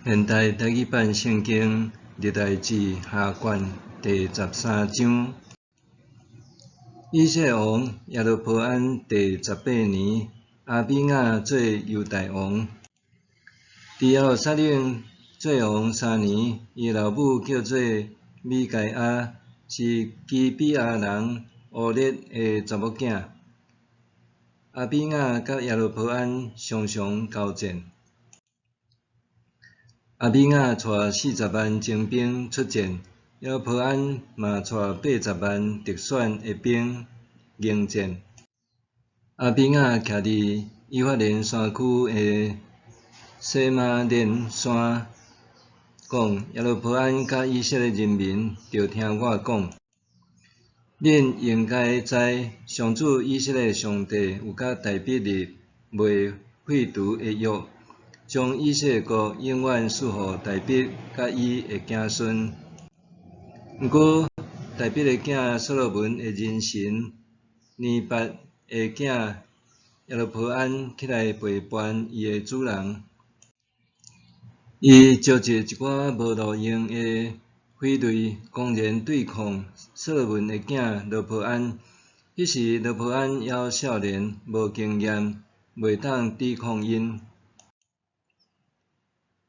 現代台語版聖經歷代志下卷第十三章。以色列王耶羅波安第十八年，亞比雅做猶大王。佇耶路撒冷做王三年，伊老母叫做米該亞，是基比亞人烏列的查某囝。亞比雅佮耶羅波安常常交戰。亞比雅帶四十萬精兵出戰，耶羅波安嘛帶八十萬特選的兵迎戰。亞比雅徛佇以法蓮山區的洗瑪連山，講：耶羅波安佮以色列人民著聽我講。恁應該知，上主以色列上帝有佮大比立袂廢除的約，將以色列國永遠賜予大比佮伊的子孫。毋過，大比的囝所羅門的人神尼八的囝耶羅波安起來背叛伊的主人，伊召集一寡無路用的匪類，公然對抗所羅門的囝羅波安。彼時羅波安猶少年，無經驗，袂當抵抗𪜶。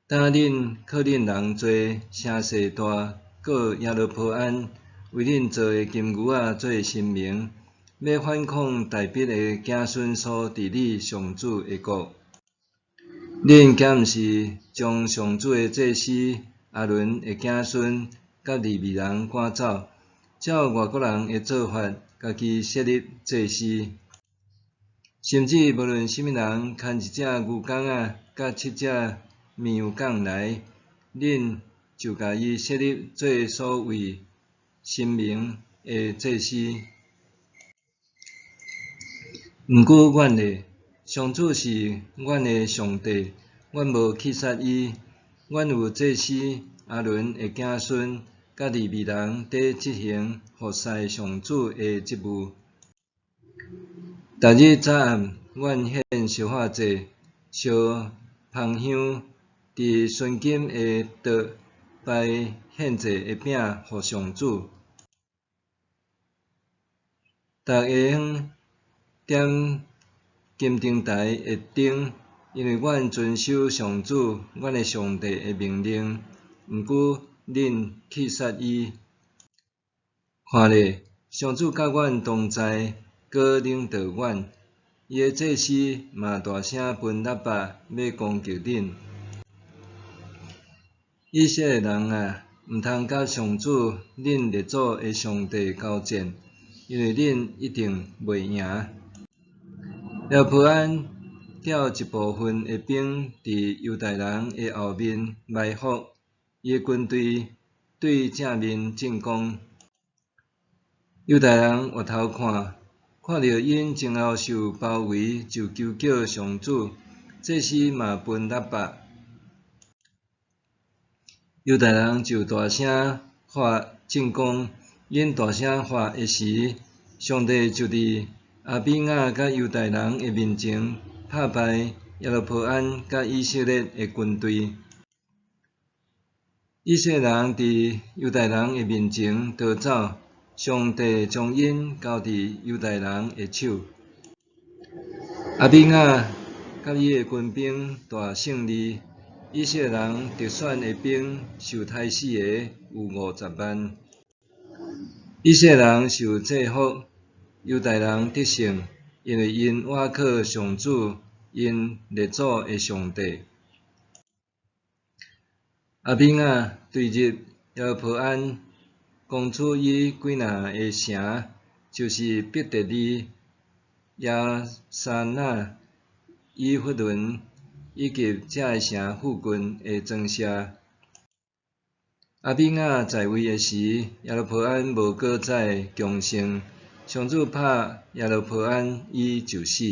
當恁靠恁人濟，聲勢大，告耶羅波安為恁造的金牛仔做神明，欲反抗大比的子孫所治理上主的國。恁敢毋是將上主的祭司亞倫的子孫佮利未人趕走，照外國人的做法，家己設立祭司？甚至無論啥物人牽一隻牛犅仔佮七隻綿羊犅來，恁就共伊設立做所謂神明的祭司。毋過阮咧，上主是阮的上帝，阮無棄殺伊。阮有祭司亞倫的子孫佮利未人佇執行服侍上主的職務。逐日早暗，阮獻燒化祭、燒芳香，佇純金的桌擺獻祭的餅予上主。逐下昏點金燈臺的燈，因為阮遵守上主阮的上帝的命令。毋過恁棄殺伊。看咧，上主佮阮同在，閣領導阮，伊的祭司嘛大聲歕喇叭，欲攻擊恁。以色列人啊，毋通佮上主恁列祖的上帝交戰，因為恁一定袂贏。耶羅波安調一部分的兵佇猶大人的後面埋伏，伊的軍隊對正面進攻。猶大人回頭看，看著𪜶前後受包圍，就求叫上主，祭司嘛歕喇叭。猶大人就大聲喊進攻，𪜶大聲喊的時，上帝就佇亞比雅佮猶大人的面前拍敗耶羅波安佮以色列的軍隊。以色列人佇猶大人的面前逃走，上帝將𪜶交佇猶大人的手。亞比雅佮伊的軍兵大勝利，以色列人特選的兵受刣死的有五十萬。以色列人受制服，猶大人得勝，因為𪜶倚靠上主𪜶列祖的上帝。亞比雅追入耶羅波安，攻取伊幾若个城，就是伯特利、耶沙那、以弗崙以及這个城附近的莊舍。亞比雅在位的時，耶羅波安無閣再強盛，上主拍耶羅波安，伊就死。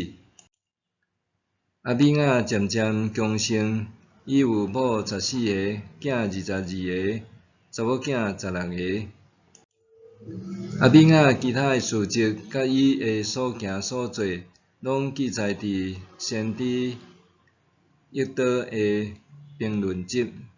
亞比雅漸漸強盛，伊有某十四个，囝二十二个，查某囝十六个。亞比雅其他的事蹟，佮伊的所行所做，攏記載佇先知易多的評論集。